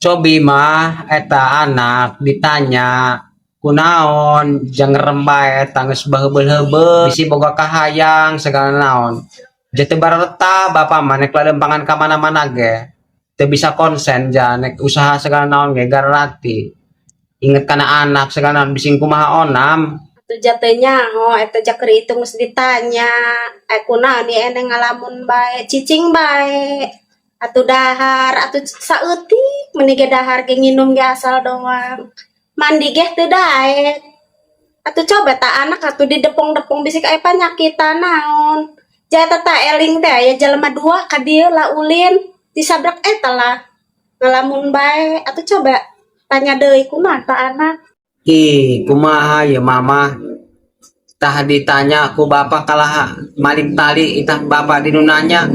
Cobi mah eta anak ditanya kunaon jang ngerem bae eta, geus baheubeuh-heubeul, bisi boga kahayang segala naon. Ja teu baretah bapak mah nek lempangan ka mana-mana ge. Teu bisa konsen ja nek usaha segala naon ge gararati. Inget kana anak segala naon, bising kumaha onam. Atuh ja teu nyaho eta, ja keur itu geus ditanya. Eh, kunaon ieu eneng ngalamun bae, cicing bae. Atuh dahar, atuh saeutik meuni ge dahar ge, nginum ge asal doang. Mandi ge teu daek. Atuh coba ta anak atuh didepong-depong, bisi aya panyakitan naon. Ja eta ta eling teh aya jelema dua ka dieu lah ulin disabrak eta lah. Ngalamun bae, atuh coba tanya deui kumaha ta anak. Ih, kumaha ya mama? Tah ditanya ku bapak kalah malik tali itah bapak dinu nanya.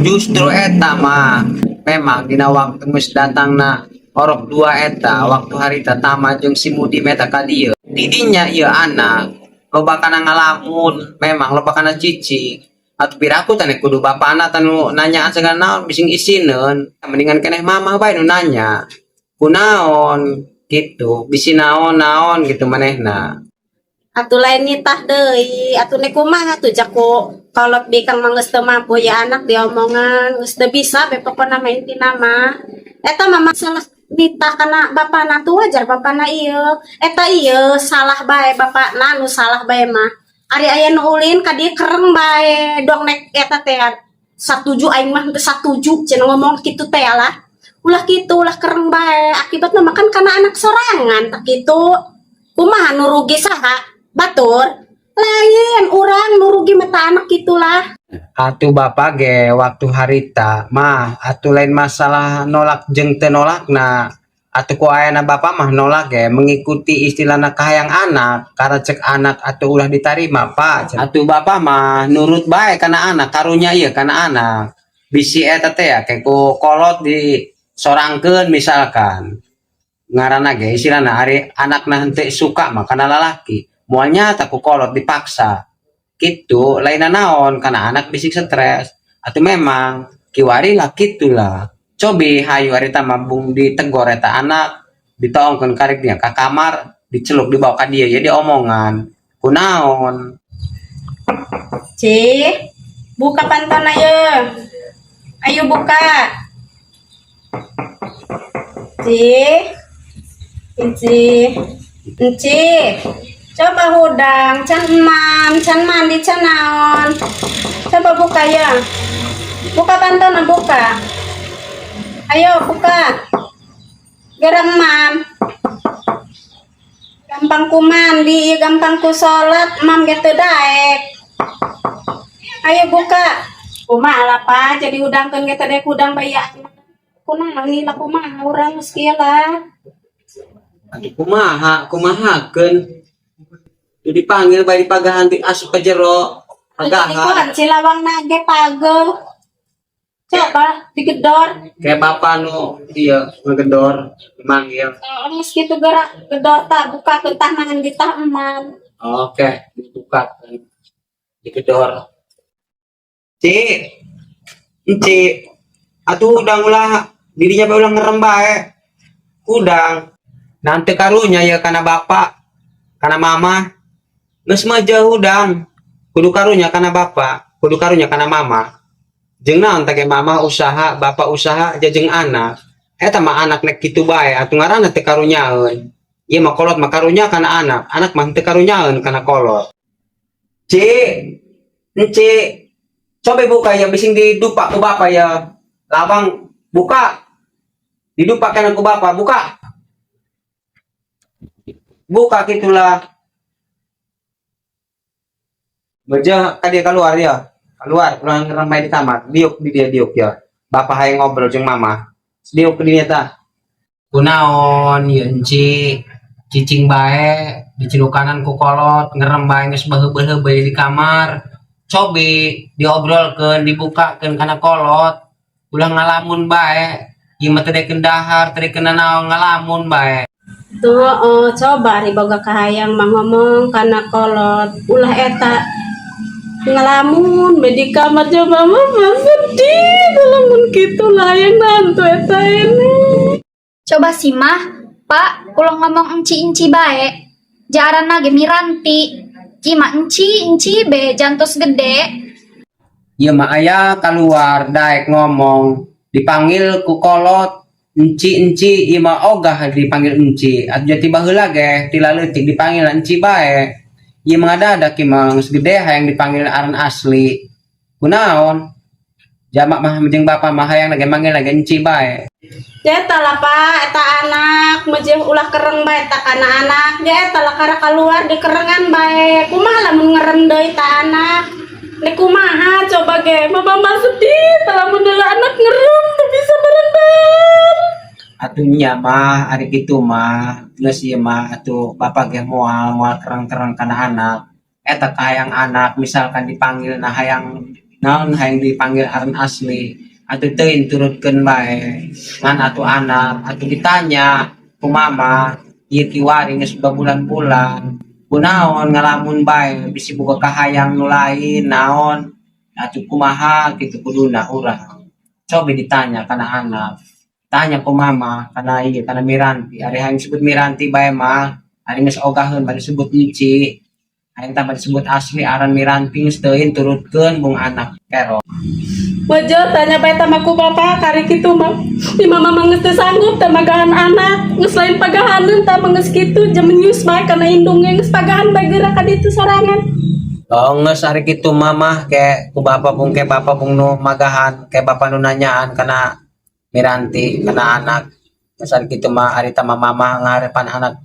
Justru eta mah memang dina waktu geus datangna orok dua eta waktu harita Tama jeung si Mudi meta ka dieu. Didinya ieu anak loba kana ngalamun, memang loba kana cicing. Atuh piraku teh kudu bapana tah nu nanyaan segala naon, bising isineun. Mendingan keneh mama bae nu nanya. Kunaon gitu, bisi naon-naon gitu manehna. Atuh lain nitah deui, atuh nek kumaha atuh jaku kolot bikang mah geus teu mampu ya anak diomongan, geus teu bisa be pokona mah, intina mah. Eta mah masalah nitah kana bapana tuh wajar bapana ieu. Eta ieu salah bae bapakna, nu salah bae mah. Ari aya nu ulin ka dieu kereng bae dong nek eta teh satuju, aing mah teu satuju cenah ngomong kitu teh lah. Ulah kitu, ulah kereng bae, akibatna mah kan kana anak sorangan tak kitu. Kumaha nu rugi saha? Batur lain urang nu rugi mata anak gitulah. Atuh bapak ge waktu harita mah atuh lain masalah nolak jeung teu nolakna. Atuh ku ayana bapak mah nolak ge mengikuti istilahna kahayang anak, karena cek anak atuh ulah ditarima, Pak. Atuh bapak mah nurut bae kana anak, karunya ieu kana anak. Bisi eta teh ya kayak ku kolot disorangkeun misalkan. Ngaranna ge istilahna ari anakna henteu suka mah kana lalaki. Moal nyata ku kolot dipaksa. Gitu, lain naon kana anak bisik stres. Atau memang kiwari lah gitulah. Cobi hayu harita mah bung ditegor eta anak, ditoongkeun karek dia ka kamar, diceluk, dibawa ka dia jadi omongan. Kunaon? Ci, buka pantona ye. Ayo buka. Ci. Ci. Ci. Coba hudang, can emam, can mandi, can naon. Coba buka ya. Buka pantona, buka. Ayo buka. Gerak emam. Gampang ku mandi, gampang ku sholat, emam gitu daek. Ayo buka. Kumaha lah, Pak, jadi hudangkeun ge teh hudang bae. Kunaon lah, kumaha urang geus kieu lah. Atuh kumaha, kumahakeun? Tuh dipanggil bae dipagahan di asup ke jero. Jadi Pagahan. Kunci lawang nage pagel. Coba digedor. Kayak bapak nu iya ngegedor, manggil. Oh, geus kitu gerak gedor tak buka tah mandi tah emam. Oke, dibuka. Digedor. Ci, Ci, atuh udang ulah dirinya bae, ulah ngerem bae. Udang. Nanti karunya ya kana bapak, kana mama. Geus mah jauh udang. Kudu karunya kana bapak, kudu karunya kana mama. Jeung naon teh mama usaha, bapak usaha jajeng anak. Eta mah anak nek kitu bae atuh ngaranna teu karunyaeun. Ieu mah kolot mah karunya kana anak, anak mah teu karunyaeun kana kolot. Ci, Ci, coba buka ya, bising didupak ku bapak ya. Lawang buka. Didupak kana ku bapak, buka. Buka gitulah. Beja ka dia keluar ya. Keluar, keluar ngeremai di kamar. Diuk di dia, diuk ya. Bapak hayang ngobrol jeung mama. Diuk di dia tah. Kunaon ieu Enci cicing bae dicelukanan ku kolot, ngerem bae geus baheubeuh-heubeul di kamar. Cobi diobrolkeun, dibukakeun kana kolot. Ulah ngalamun bae. Ieu mah teu daekeun dahar, teu daekeun nanaon, ngalamun bae. Tuh, oh, coba ari boga kahayang mah ngomong kana kolot, ulah eta ngelamun be di kamar. Coba mama sedih ngelamun gitu lah yang nantu eta ini. Coba sih mah, Pak, ulah ngomong enci-enci bae. Jaran ge Miranti. Cima enci, enci be jantos gede. Ieu mah aya keluar daek ngomong dipanggil ku kolot enci-enci, ieu mah ogah dipanggil enci. Atuh jadi baheula ge ti leutik dipanggil enci bae. Ieu mah ngadadak ieu mah geus gede hayang dipanggil aran asli. Kunaon? Jamak mah jeung bapak mah hayang lagi manggil lagi enci bae. Ya eta lah, Pak, eta anak mejeh ulah kereng bae eta kana anak. Ya eta lah kara keluar di kerengan bae. Kumaha lamun ngerem deui ta anak? Nek kumaha coba ge, mama mah sedih lamun deui anak ngerem teu bisa berenang. Atuh nya mah ari kitu mah geus ieu mah atuh bapak ge moal moal kereng-kereng kana anak. Eta kahayang anak, misalkan dipanggil nah hayang naon, hayang dipanggil aran asli, atuh teuing turutkeun bae. Ngan atuh anak atuh ditanya ku mama ieu kiwari geus babulan-bulan kunaon ngalamun bae, bisi boga kahayang nu lain naon atuh, kumaha kitu kuduna urang. Coba ditanya kana anak, tanya ku mama kana ieu, kana Miranti. Ari hayang disebut Miranti bae mah, ari geus ogaheun bade disebut enci, hayang tambah disebut asli aran Miranti, geus teuing turutkeun bung anak kero. Wajo tanya bae tama ku bapak kari kitu mah. Di mama mah geus teu sanggup teh magahan anak, geus lain pagahaneun tah mah, geus kitu jemenyus bae kana indung ge geus pagahan bae geura ka ditu sorangan. Oh, geus ari kitu mah ke ku bapak bung, ke bapak bung nu magahan, ke bapak nu nanyaan kana Miranti, kana anak. Geus ari kitu mah, ari tah mama ngarepan anak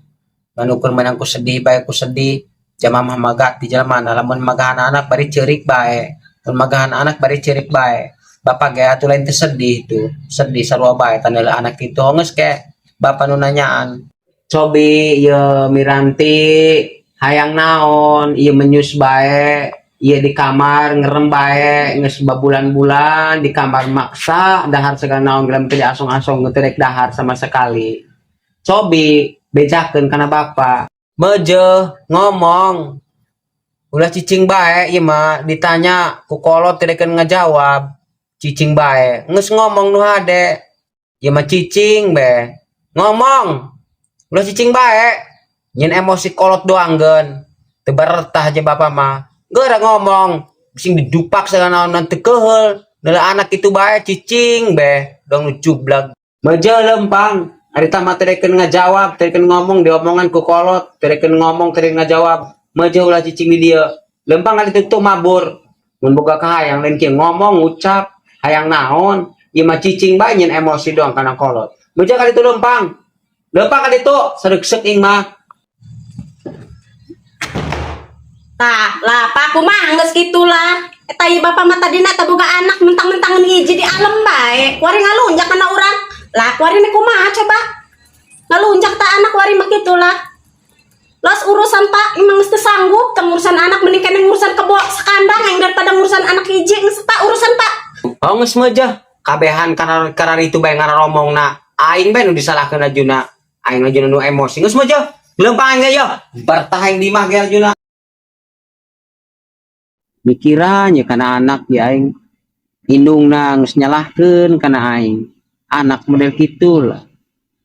nganukur menang ku sedih bae, ku sedih. Jama mah magat di jelema lamun magahan anak bari ceurik bae, mun magahan anak bari ceurik bae. Bapak ge atuh lain teu sedih tuh, sedih sarua bae tanda anak kitu. Geus ke bapak nu nanyaan. Cobi ieu Miranti hayang naon ieu, menyus bae ieu di kamar, ngerem bae geus babulan-bulan di kamar, maksa dahar segala naon geus teu diasong-asong, teu rek dahar sama sekali. Cobi bejakeun kana bapak. Meje ngomong, ulah cicing bae. Ieu mah ditanya ku kolot teu dekeun ngajawab, cicing bae. Geus ngomong nu hade, ieu mah cicing bae. Ngomong, ulah cicing bae, nyin emosi kolot doang geun teu baretah aja. Bapak mah geura ngomong, sing didupak segala naon teu keuheul. Deuleu anak itu bae cicing bae dong nu jublag. Meje lempang, ari tah mah teu dekeun ngajawab, teu dekeun ngomong, diomongan ku kolot teu dekeun ngomong, teu dekeun ngajawab. Meje ulah cicing di dieu, lempang kali tutup mabur. Mun boga kahayang lain kieu, ngomong, ngucap hayang naon. Ieu mah cicing bae, nyin emosi doang kana kolot. Meje kali itu, lempang, lempang kali itu, sereuk ing mah. Tah, lah Pak, kumaha geus kitu lah. Eta ieu bapak mah tadina teh boga anak mentang-mentang hiji di alem bae. Kuari ngalunjak kana urang. Lah kuari nih kumaha coba? Ngalunjak ta anak kuari mah kitu lah. Los urusan Pak, emang geus teu sanggup teh ngurusan anak, mending keneh ngurusan kebo sakandang yang daripada ngurusan anak hiji. Geus Pak, urusan Pak. Oh, geus mejah kabehan kana kana itu bae ngaromongna. Aing bae nu disalahkeun ajuna. Aing lajuna nu emosi. Geus mejah. Lempang aing ge yo. Bertah aing di imah ge ajuna. Mikiran ya kana anak ya aing. Indungna geus nyalahkeun kana aing. Anak model kitu lah.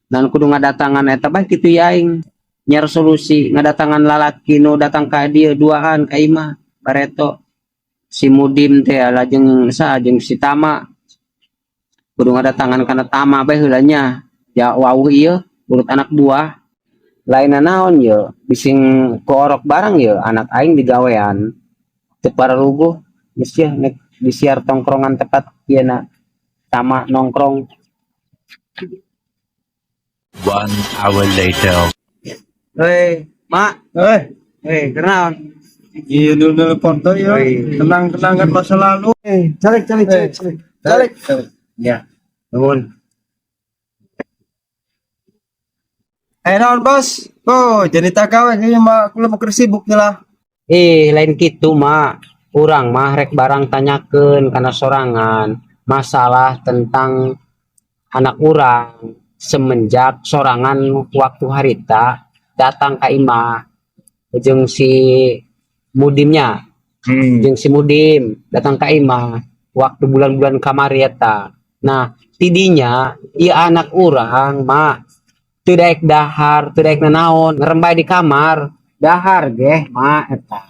Dan kudu ngadatangan eta bae kitu ya aing. Nyiar solusi ngadatangan lalaki nu datang ka dieu duaan ka imah bareto. Si Mudim teh lajeng sa jeung si Tama. Kudu ngadatangan kana Tama bae heula nya. Ya wawuh ieu urut anak buah. Lain naon ye, bising koorok barang ye anak aing digawean. Teu pararuguh geus ye nek disiar tongkrongan tepat ieu na Tama nongkrong. 1 hour later. Hei, Mak. Eh, Hei, kenaon? Iya dulu telepon tuh ya. Woi. Kenang-kenangan masa lalu. Eh, calik calik calik calik. Calik. Ya. Nuhun. Eh, naon bos? Oh, jadi tak kawan kayaknya mah aku mau sibuk lah. Eh, lain kitu, Mak. Urang mah rek barang tanyakeun kana sorangan masalah tentang anak urang semenjak sorangan waktu harita datang ka imah jeung si Mudimnya, jeung si Mudim datang ka imah waktu bulan-bulan kamari eta. Nah, Tidinya ieu anak urang mah teu daek dahar, teu daek nanaon, ngerem bae di kamar. Dahar ge mah eta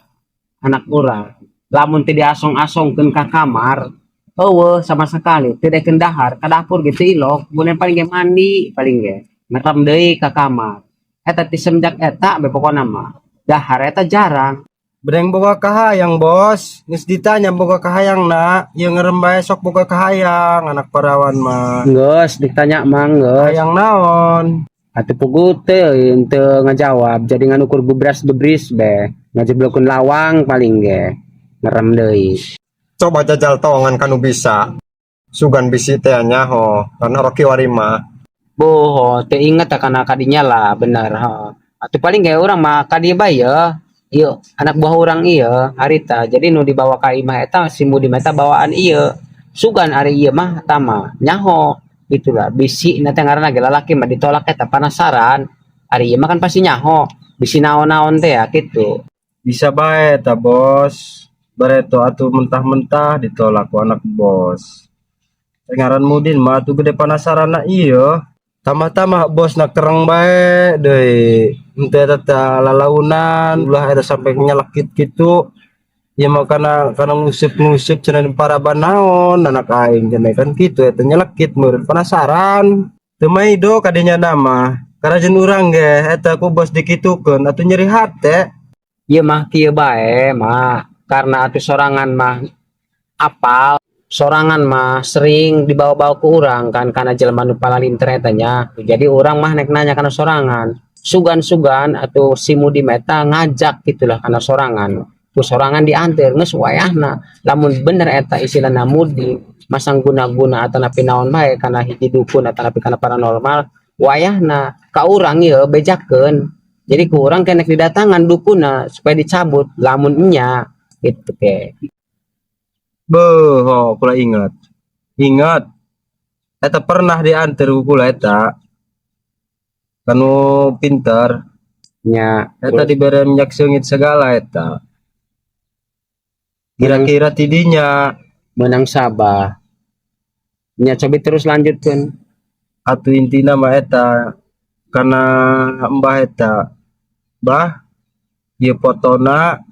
anak urang. Lamun teu diasong-asongkeun ka kamar, euweuh sama sekali, teu daekeun dahar, ka dapur ge teu ilok, kemudian paling ge mandi paling ge ngerem deui ka kamar. Eta ti semenjak eta be pokona mah dahar eta jarang. Bedeng boga kahayang, Bos. Geus ditanya boga kahayang na, ieu ngerem bae sok boga kahayang anak parawan mah. Geus ditanya mah geus. Hayang naon? Atuh puguh teu teu ngajawab, jadi ngan ukur gubras gebris be, ngajeblokeun lawang paling ge ngerem deui. Coba jajal tongan kanu bisa. Sugan bisi teh nyaho, karena Rocky warima. Boho, teu inget kana kadinya lah bener ha. Atuh paling ge urang mah ka dieu bae ye. Ieu anak buah urang ieu harita. Jadi nu dibawa ka imah eta si Mudi eta bawaan ieu. Sugan ari ieu mah tama nyaho gitulah. Bisi na teh ngaranna ge lalaki mah ditolak eta penasaran. Ari ieu mah kan pasti nyaho. Bisi naon-naon teh ya kitu. Bisa bae ta, Bos. Bareto atuh mentah-mentah ditolak ku anak bos. Ngaran Mudin mah atuh gede penasaran na ieu. Tambah-tambah bos na kereng bae deui. Henteu eta teh lalaunan ulah eta sampai nyelekit kitu. Ya mah kana nguseup-nguseup cenah paraban naon anak aing cenah kan kitu eta nyelekit meureun penasaran. Teu maido kadinya nama. Karajen urang ge eta ku bos dikitukeun atuh nyeri hate. Ieu mah kieu bae mah, karena atuh sorangan mah apal, sorangan mah sering dibawa-bawa ku urang kan kana jelema nu palalinter eta nya. Jadi urang mah nek nanya kana sorangan, sugan-sugan atau si Mudi eta ngajak gitulah kana sorangan. Ku sorangan dianteur geus wayahna. Lamun bener eta istilahna Mudi masang guna-guna atanapi naon bae kana hiji dukun atanapi kana paranormal, wayahna ka urang ieu bejakeun. Jadi ku urang kenek didatangan dukunna supaya dicabut lamun nya gitu ke. Beuh, oh, kula ingat. Ingat. Eta pernah diantar ku kula eta. Kanu pinter. Nya. Eta dibere minyak seungit segala eta. Kira-kira tidinya menang sabah. Nya coba terus lanjutkeun. Atuh intina mah eta karena mbah eta. Bah, ieu fotona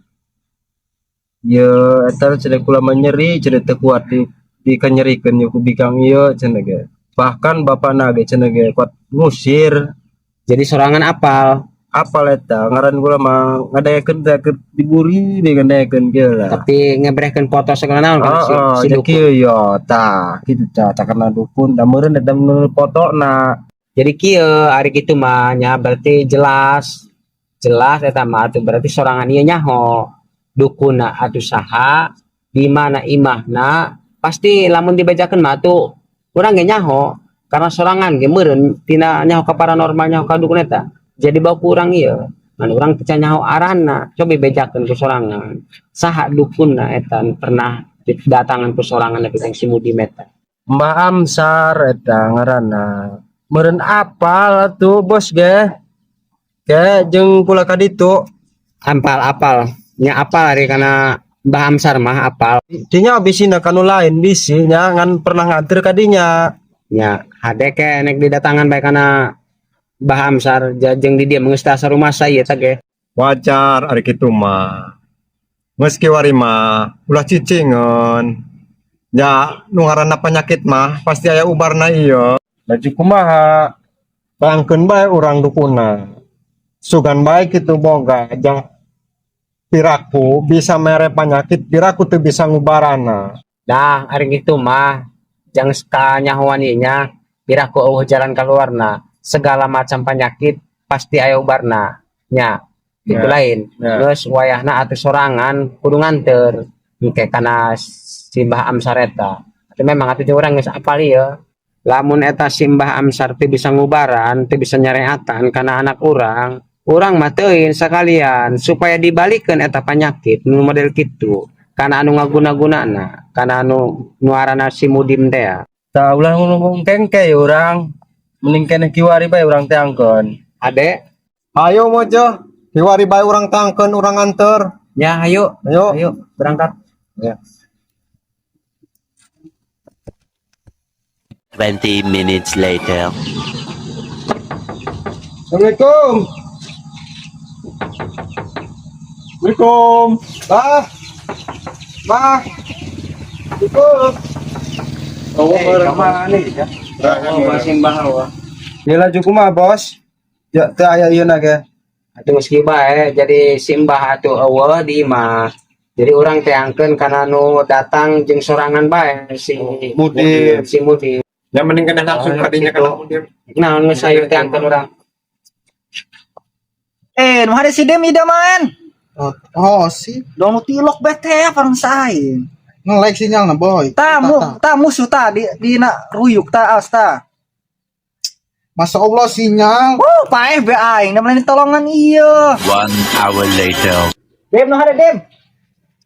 ieu eta cenah kula mah nyeri cenah teu kuat di dikanyerikeun ieu ku bikang ieu cenah ge. Bahkan bapana ge cenah ge kuat ngusir. Jadi sorangan apal. Apal eta ngaran kula mah ngadaekeun teh keur diburi we ngadaekeun kieu lah. Tapi ngebrehkeun foto segala naon kan si, Heeh, si oh, dukun. Kieu yo tah kitu tah tah kana dukun da meureun eta nu fotona. Jadi kieu ari kitu mah nya berarti jelas. Jelas eta mah atuh berarti sorangan ieu nyaho. Dukunna atuh saha, di mana imahna, pasti lamun dibejakeun mah atuh urang ge nyaho karena sorangan ge meureun tina nyaho ka paranormal nyaho ka dukun eta. Jadi bawa ku urang ieu. Ngan urang teu can nyaho arana, coba bejakeun ku sorangan. Saha dukunna eta pernah didatangan ku sorangan nepi ka si Mudi eta. Mbah Amsar eta ngaranna. Meureun apal atuh bos ge. Ge jeung kula ka ditu. Apal apal. Nya apal ari kana Mbah Amsar mah apal. Dinya bisina kanu lain bisi nya ngan pernah nganter ka dinya. Nya hade ke nek didatangan bae kana Mbah Amsar jeung di dieu geus teh rumah ieu teh ge. Wajar ari kitu mah. Meski wari mah ulah cicingeun. Ya nu ngaranna penyakit mah pasti aya ubarna ieu. Laju kumaha? Bayangkeun bae urang dukuna. Sugan bae kitu boga jang piraku bisa mere penyakit piraku teu bisa ngubarana. Dah ari kitu mah jang kanyahoan ieu nya piraku euweuh jalan kaluarna. Segala macam penyakit pasti aya ubarna. Nya itu Ya. lain. Ya. Geus wayahna atuh sorangan kudu nganteur engke kana si Mbah Amsar eta. Tapi memang atuh urang geus apal ieu. Lamun eta si Mbah Amsar teu bisa ngubaran, teu bisa nyareatan kana anak urang, urang mah teuing sakalian supaya dibalikeun eta penyakit nu model kitu kana anu ngaguna-gunana, kana anu nu aranna si Mudim teh. Tah ulah ngomong kengke urang. Mending keneh kiwari bae urang teh angkeun. Ade, Ayo mojo, kiwari bae urang tangkeun urang anter. Ya ayo, Ayo. ayo berangkat. Ya. 20 minutes later. Assalamualaikum. Assalamualaikum. Bah. Bah. Assalamualaikum. Oh, Eh, kamana ya? Oh, masih bahawa. Ya laju kumaha, Bos? Ya teu aya ieu na ge. Atuh geus kieu bae, jadi simbah atuh eueuh di imah. Jadi urang teangkeun kana nu datang jeung sorangan bae si Mudin. Si Mudin. Ya mending kena langsung Oh, kadinya gitu. kana Mudin. Naon geus ayo teangkeun urang. Eh, nu hade si Dem ida man. Oh, sih. Dong nu tilok bete parang sain. Nge-lag sinyal na, boy. Ta mu ta musuh ta di na ruyuk ta as ta. Masa Allah sinyal. Wuh, paeh be aing da lain tolongan ieu. One hour later. Dem nu hade Dem.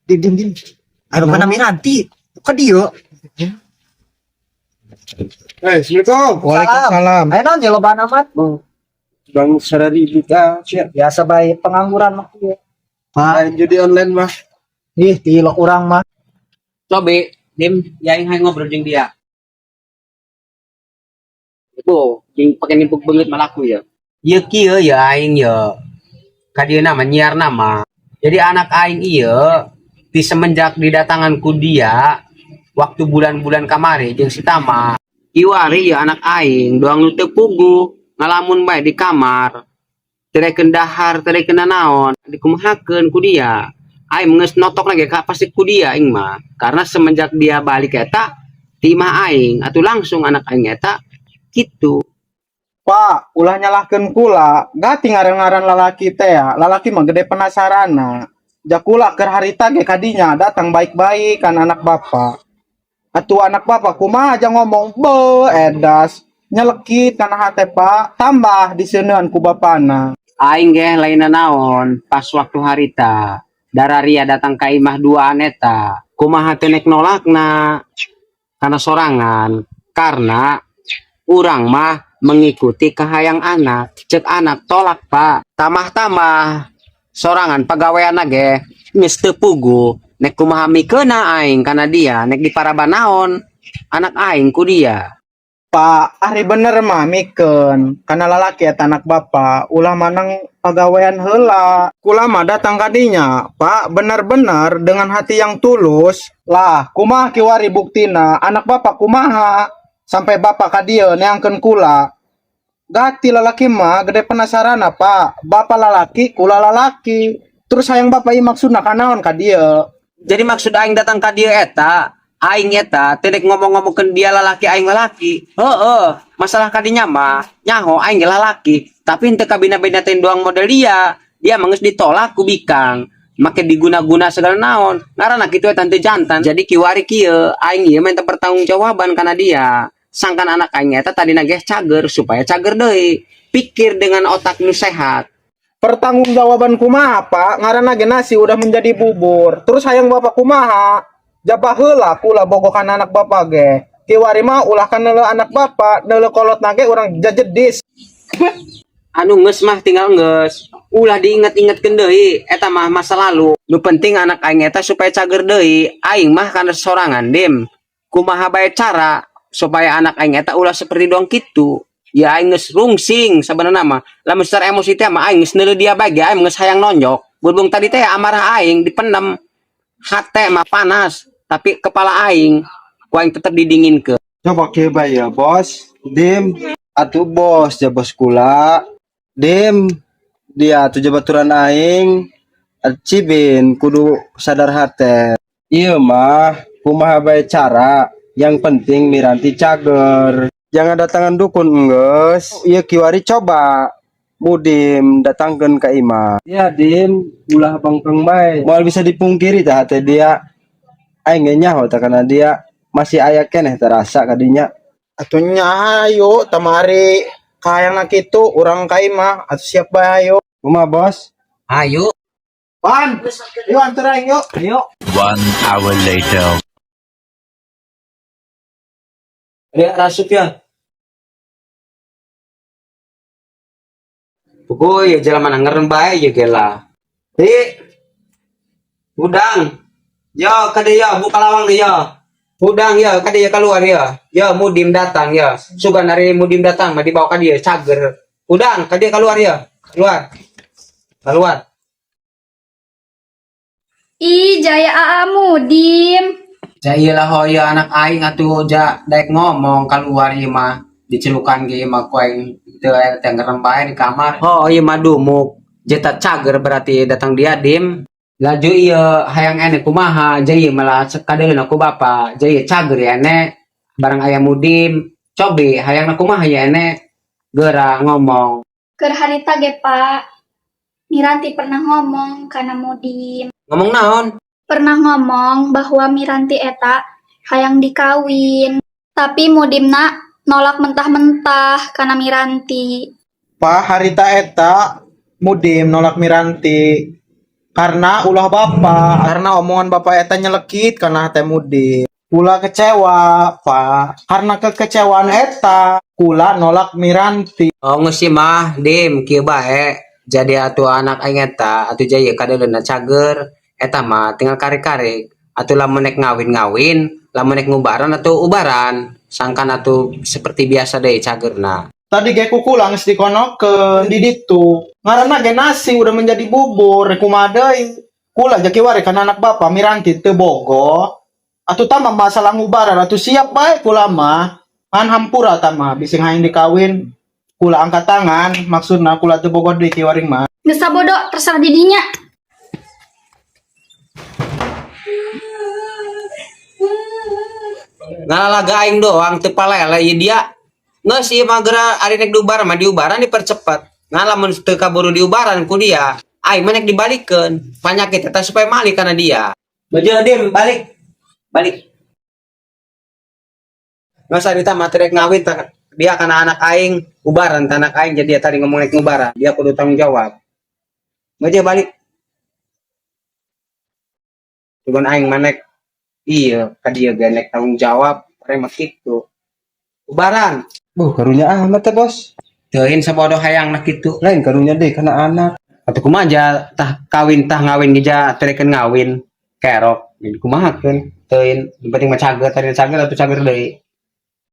Dem dem dem. Aduh mana Miranti? Bukan dia. Eh, Assalamualaikum. Waalaikumsalam. Ayo non loba amat. Bang sarari ah, sia. Biasa bae pengangguran mah kieu. Lain judi online mah. Ih, tilok urang mah. Cobi, Dim, ya aing hayang ngobrol jeung dia. Bo, jeung pake nimpuk beungeut malaku ya. Ieu kieu ya aing ye. Ka dieu mah nyiar nama. Jadi anak aing ieu di semenjak didatangan ku dia waktu bulan-bulan kamari jeung si Tama. Kiwari ya anak aing doang nu teu puguh ngalamun bae di kamar. Teu daekeun dahar, teu daekeun nanaon, dikumahakeun ku dia. Aing geus notok lagi ka pasti ku dia aing mah. Karena semenjak dia balik eta ti imah aing atuh langsung anak aing eta gitu. Pak, ulah nyalahkeun kula. Gati ngaran-ngaran lalaki teh ya. Lalaki mah gede penasaran. Jakula keur harita ge kadinya datang baik-baik kan anak bapak. Atuh anak bapak kumaha aja ngomong be edas nyelekit kana hate, Pak, tambah diseuneun ku bapana. Aing ge lain naon pas waktu harita Dararia datang ka imah duaan eta kumaha teh nek nolakna kana sorangan, karena urang mah mengikuti kahayang anak. Cek anak tolak, Pak. Tambah-tambah sorangan pagawean ge geus teu puguh, nek kumaha mikeuna aing kana dia, nek diparaban naon anak aing ku dia. Pak, ari bener mah mikeun kana lalaki eta anak bapak ulah manang pagawean heula. Kula mah datang kadinya, Pak, bener-bener dengan hati yang tulus. Lah, kumaha kiwari buktina anak bapak kumaha sampai bapak ka dieu neangkeun kula. Gati lalaki mah gede penasaran, Pak. Bapak lalaki, kula lalaki. Terus hayang bapak ieu maksudna kanaon ka dieu? Jadi maksud aing datang ka dieu eta, aing eta teu dek ngomong-ngomongkeun dia lalaki aing lalaki. Heeh, masalah kadinya mah nyaho aing ge lalaki, tapi henteu kabina-bina teh doang model dia. Dia mah geus ditolak ku bikang. Make diguna-guna segala naon. Ngaranna kitu eta teu jantan. Jadi kiwari kieu, aing ieu minta pertanggungjawaban kana dia. Sangkan anak aing eta tadina ge cager supaya cager deui. Pikir dengan otak nu sehat. Pertanggungjawaban kumaha, Pak? Ngaranna ge nasi udah menjadi bubur. Terus hayang bapak kumaha? Jabah heula kula bogohan anak bapak ge. Kiwari mah ulah kan neuleuh anak bapak, neuleuh kolot ge urang jajedis. Anu geus mah tinggal geus, ulah diinget-ingetkeun deui, eta mah masa lalu. Nu penting anak aing eta supaya cager deui. Aing mah kana sorangan, Dim, kumaha bae cara supaya anak aing eta ulah seperti doang kitu. Ya aing geus rungsing sabenerna mah. Lamun secara emosi teh mah aing geus neuleuh dia bae ge aing geus hayang nonjok. Berhubung tadi teh amarah aing dipendem, hate mah panas, tapi kepala aing ku aing tetep didinginkeun. Coba kieu bae ya, Bos. Dim, atuh bos, ja bos kula. Dim, dia atuh jabaturan aing. Cibin kudu sadar hate. Iya mah, kumaha bae cara. Yang penting Miranti cager. Jangan datangan dukun enggeus. Iya kiwari coba. Mudim datangkeun ka imah. Ya Dim, ulah bangkeng bae. Moal bisa dipungkiri tah hate dia. Aing ge nyaho tah kana dia masih aya keneh terasa kadinya. Atuh nya ayo tamari kahayang kitu urang ka imah atuh, siap bae ayo. Kumaha, Bos? Ayo. Pan, yuk antar aing yuk. Ayo. One hour later. Dia rasup ya. Puguh ya jalan mana ngeren bae ya gela. Di. Udang. Yo kade yo buka lawang deh yo. Hudang ya, ka dieu keluar ya. Ya Mudim datang ya. Sugan ari Mudim datang mah dibawa ka dieu cager. Hudang ka dieu keluar ya. Keluar. Keluar. Ih, jaya Aa Mudim. Ja iyalah hoya anak aing atuh ja daek ngomong keluar ieu mah dicelukan ge ieu mah ku aing teu aya teh ngerem bae di kamar. Oh ieu mah dumuk. Jeta cager berarti datang dia dim. Laju ieu hayang ene kumaha ja ieu malah kadeuleuh ku bapa. Ja ieu cager ya ene barang aya Mudim. Cobi hayang kumaha ya ene geura ngomong. Keur harita ge, Pak. Miranti pernah ngomong kana Mudim. Ngomong naon? Pernah ngomong bahwa Miranti eta hayang dikawin. Tapi Mudimna nolak mentah-mentah kana Miranti. Pak, harita eta Mudim nolak Miranti karena ulah bapak, karena omongan bapak eta nyelekit kana hate Mudim. Kula kecewa, Pak. Karena kekecewaan eta, kula nolak Miranti. Oh geus ieu mah dim kieu bae. Jadi atuh anak aing eta atuh jaya kadeuleuna cager eta mah tinggal karik-karik. Atuh lamun nek ngawin-ngawin, lamun nek ngubaran atuh ubaran. Sangkan atuh seperti biasa deui cagerna. Tadi ge ku kula geus dikonokeun di ditu. Ngaranna ge nasi udah menjadi bubur, kumaha deui. Kula ja kiwari kana anak bapak Miranti teu bogoh. Atuh tama masalah ngubaran atuh siap bae kula mah. Ngan hampura tama bising hayang dikawin. Kula angkat tangan, maksudna kula teu bogoh deui kiwari mah. Geus bodo, terserah didinya. Ngalalaga aing doang teu palele ieu dia. Geus ieu mah geura ari nek diubaran mah diubaran dipercepat. Ngan lamun teu kaburu diubaran ku dia, aing mah nek dibalikeun. Panyakit eta supaya malik kana dia. Baju dim balik. Balik. Geus ari tah mah teu rek ngawin tah dia kana anak aing, ubaran tah anak aing jadi dia tadi ngomong nek ngubaran, dia kudu tanggung jawab. Baju balik. Cuman aing mah nek iya ka dieu ge nek tanggung jawab rek mah kitu. Ubaran. Buh, karunya amat teh, Bos. Teuing sabodo hayang na kitu. Lain karunya deh kana anak. Atuh kumaha ja tah kawin tah ngawin ge ja teu rekeun ngawin. Kerok, jadi kumaha keun. Teuing, nu penting mah cager, tadi cager atuh cager deui.